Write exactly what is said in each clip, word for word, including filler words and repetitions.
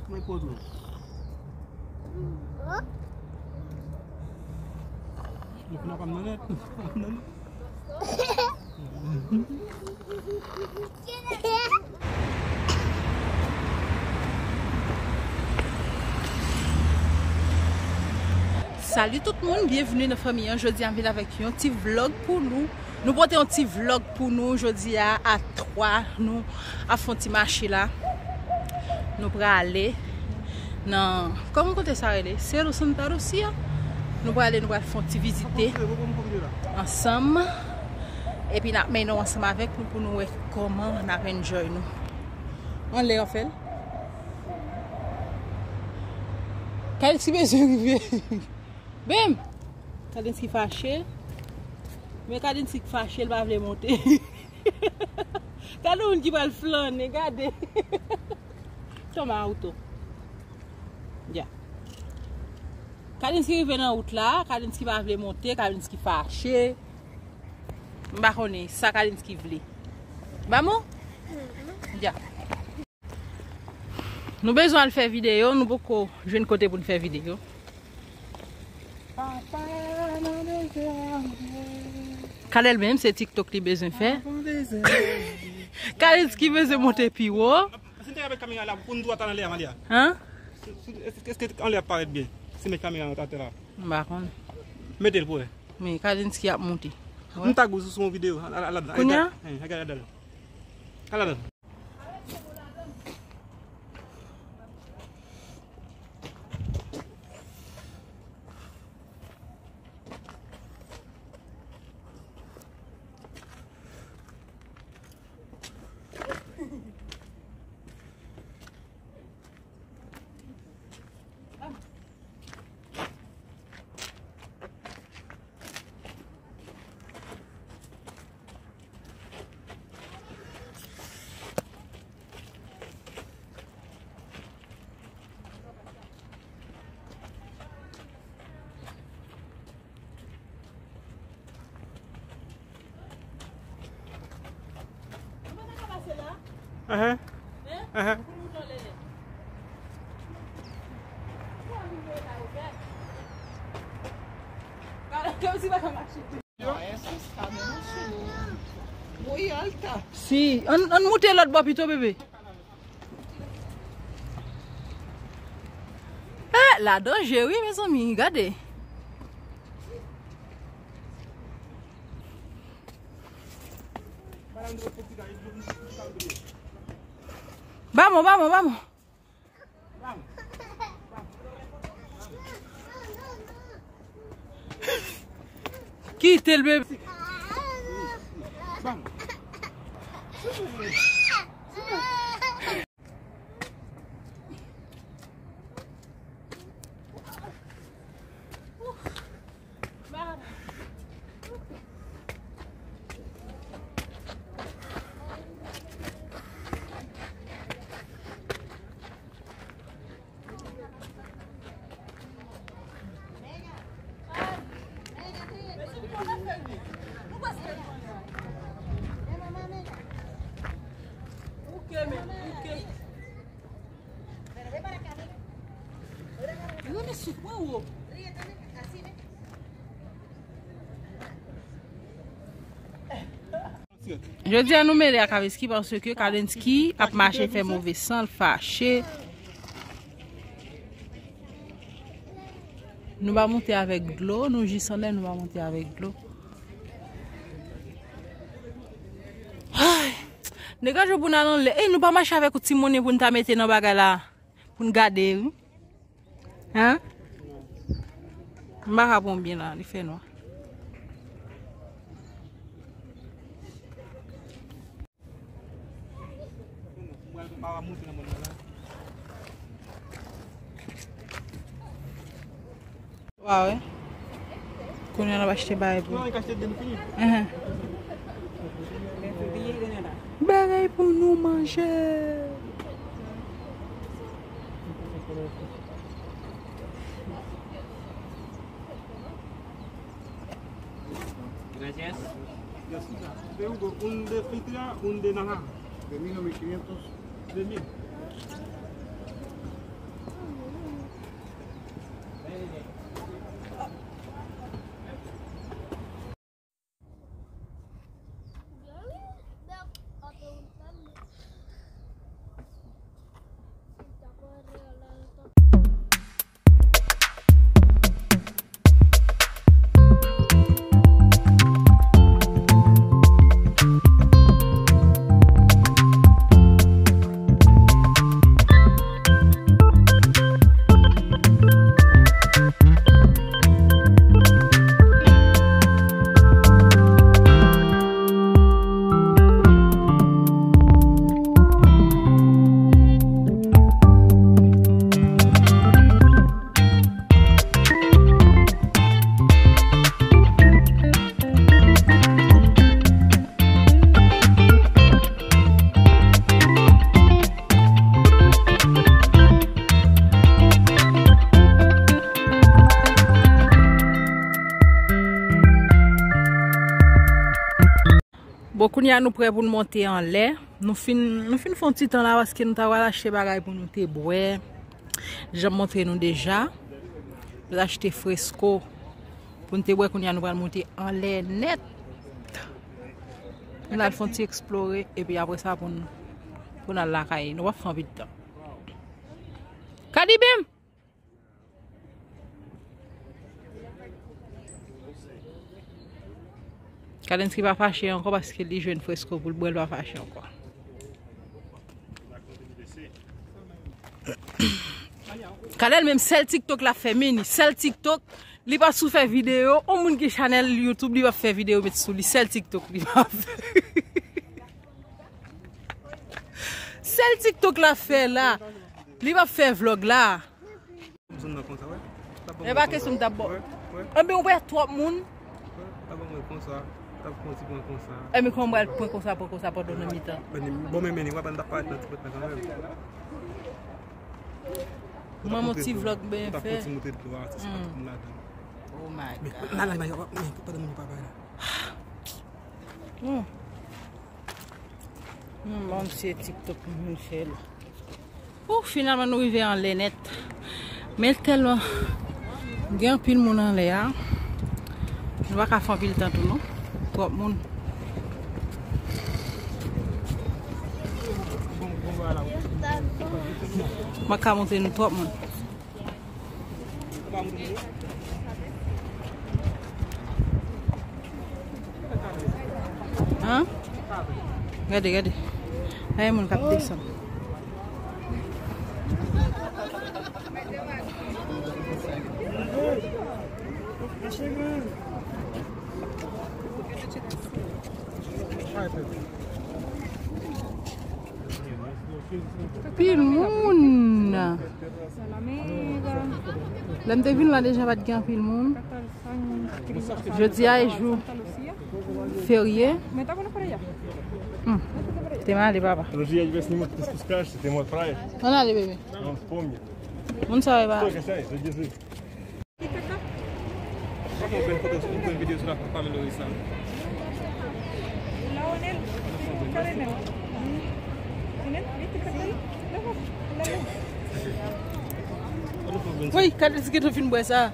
Mwen poz mwen. Mwen pa nan nèt. Salut tout moun, byenveni nan fanmi an. Jodi a m vin avèk yon ti vlòg pou nou. Nou pote yon ti vlòg pou nou jodi a, a twa, nou ap fè yon ti mache la. Nou prale nan, kòman kote sa rele? Cerro Santa Lucía. Nou prale, nou pral fè yon ti vizite ansanm. Epi n ap mennen w ansanm avèk nou pou nou wè kòman n ap enjoy nou. Anlè an fè l. Kay ti bezwen rive. Bim! Kadensky fache. Men Kadensky fache, l pa vle monte. Gade moun ki pral flannen, gade. Toma auto. Ya. Kadensky rive nan wout la, Kadensky pa vle monte, Kadensky fache. M pa konnen sa Kadensky vle. Vamos? Ya. Nou bezwen al fè videyo, nou poko jwenn kote pou n fè videyo. Kadel menm, se TikTok li bezwen fè. Kadensky bezwen monte pi wo. Si n te ka met kamera la, pou n dwat anlè a, Malia. Hein? Si, si, èske, èske anlè a parèt byen? Si met kamera atè la. M pa konnen. Mete l pou wè. Men Kadensky ap monte. M tag ou sou yon videyo. Al, al, al ladan. Kounye a? Hein, al ladan. Al ladan. Ahan. Ahan. Si, ann, ann moute lòt bò pito, bebe. Eh, la danje, wi, mezanmi, gade. Vamos, vamos, vamos. Kite l, bebe. Jodi a nou mele ak Kadensky paske Kadensky ap mache fè move san, l fache. Nou pa monte avèk dlo, nou jis anlè, nou pa monte avèk dlo. Ay, degaje w pou n al anlè. Ey, nou pa mache avèk yon ti monnen pou n ta mete nan bagay la, pou n gade, wi. Hein? M pa ka pran byen la, li fè nwa. Wa wè. Kounye a n ap achte bagay pou. Enhen. Bagay pou nou manje. Gracias. Te digo, un de frita, un de nada. De mil o mil quinientos. De mil. Bon, kounye a nou prè pou n monte anlè. Nou fin, nou fin fè yon ti tan la paske nou ta pral achte bagay pou nou te bwè. Jan m montre nou deja. Nou t achte fresko pou n te bwè, kounye a nou pral monte anlè nèt. Nou al fè yon ti eksplore, epi apre sa pou n, pou n al lakay. Nou p ap fè anpil tan. Kadibim! Kadens ki pa fache ankò paske li jwenn fresko pou l bwè, l pa fache ankò. Kadens menm sèl TikTok l ap fè, mini, sèl TikTok, li pa sou fè videyo, yon moun ki chanèl YouTube, li pa fè videyo met sou li, sèl TikTok li pa fè. Sèl TikTok l ap fè la, li pa fè vlòg la. Zòn nan konsa, wè. T ap ban mwen konsa. E pa kesyon m t ap ba w. Wè, wè. Enben, ou wè twòp moun. Wè, t ap ban mwen konsa. T ap pran ti pran konsa. Enben, kòman m pral pran konsa, pran konsa pandan nan mitan? Bon, men, men, w ap ann t ap parèt nan ti pòt la kanmenm. Mwen, mon ti vlòg byen fè. T ap pran ti moute dlo a, ti sa pou m ladan. Oh my God. Men, la, la, la, men, pandan moun yo pa bay la. Hmm. Hmm, bon, se TikTok, Michel. Ouh, finalman, nou rive anlè nèt. Men tèlman gen anpil moun anlè a. Nou pa ka fè anpil tan tou, non. Twòp moun. Mwen ka montre nou twòp moun. An? Gade, gade. Ay, moun k ap desann. Pil moun. Lè m te vin la deja pa t gen anpil moun. Jodi a e jou ferye. Hmm. Te m ale, papa. Los días yo vestimos tus coscas, te muestro. Ann ale, bebe. Moun sa yo e pa. Esto que sea, yo Jesús. Woy, gade si gen tou fin bwè sa.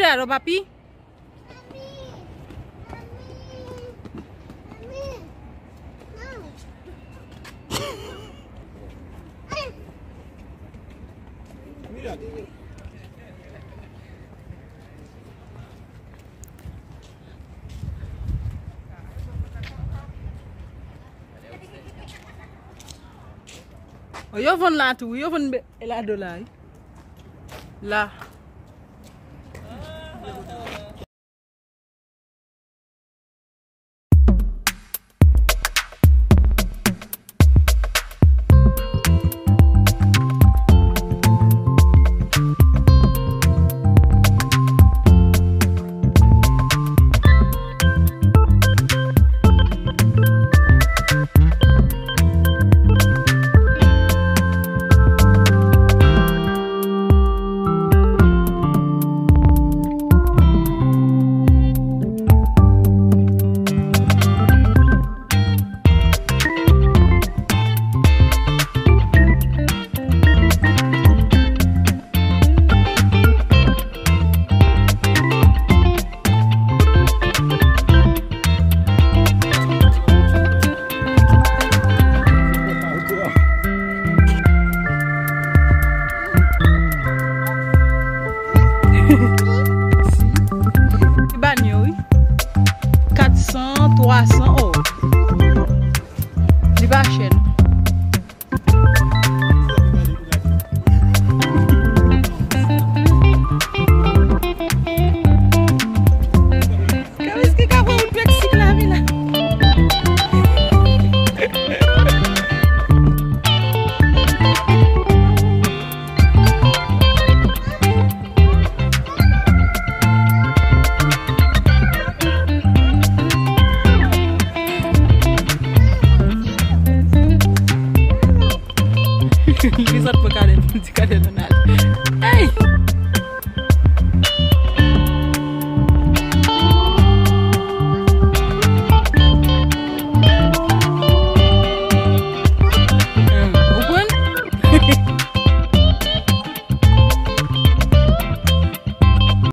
Tado, papi. Oh, yo vann la tou, wi, yo vann be-, la do la, wi. La. Li ba n yo, wi. Kat san, twa san, oh. Li pa chè, non. Kawis ki ka fè wout Meksik la, vin la. Li sot pou kale, pou di kale nan ale. Hey!